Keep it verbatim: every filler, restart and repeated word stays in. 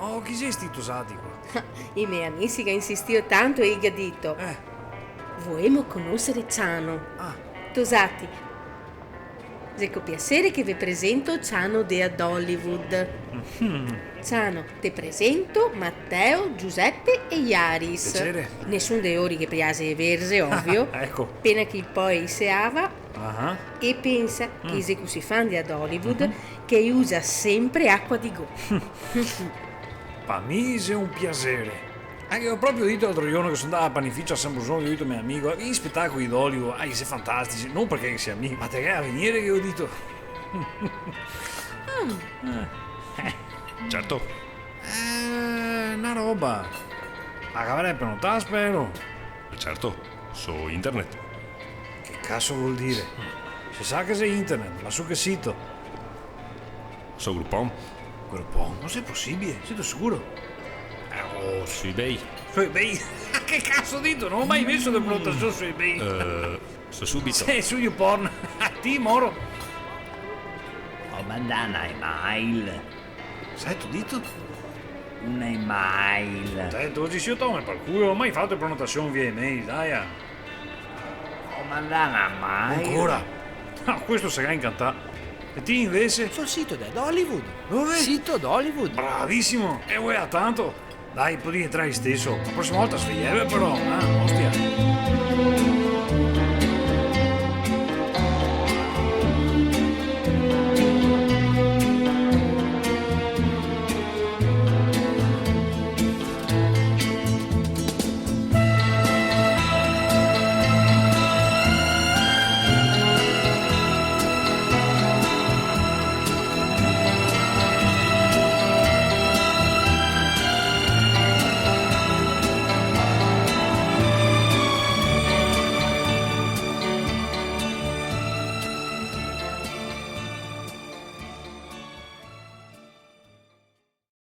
Oh, chi xe sti tosati qua? I me amisi ga insistìo tanto e i ga dito: Eh. "Voemo conosere Ciano." Ah. Tosati, xe co piasere che ve presento Ciano de Adollywood. Mhm. Ciano, te presento Matteo, Giuseppe e Iaris. Piasere. Nesun de lori ghe piase e verze, ovio. Eco. Pena che i po i se ava. Ah. E pensa che i xe cusì fan de Adollywood che i usa senpre acua de go. Pa mi xe un piasere. Eh, ghe go proprio dito l'altro giorno che so ndà al panificio a San Bruno, ghe go dito al me amigo: "Ah, i spetacoli de Adollywood, ah, i xe fantastici, no parché che sia mi, ma te ghe da vegnere", ghe go dito. Eh. Certo. Eh, na roba. Ma gavarè prenotà, spero? Certo, so internet. Che caso vol dire? Se sa che xe internet, ma su che sito? So Groupon. Groupon? No xe posibile, sito sicuro? Eh, oh, su eBay. Su eBay? Che caso dito? No go mai meso de prenotasion su eBay. Eh, so subito. Sì, su YouPorn. A ti, moro. Go mandà na email. Cosa te ga dito? Una email. Te, te go dito, tome par culo, go mai fato prenotasion via email, dai, ah. Go mandà na mail. Ancora? Ah, questo se ga incantà. E ti invese? Sul sito de Adollywood. Dove? Sito Adollywood. Bravisimo! E vuto tanto? Dai, pol rientrare isteso. La prosima volta sveglieve però, eh? Ostia.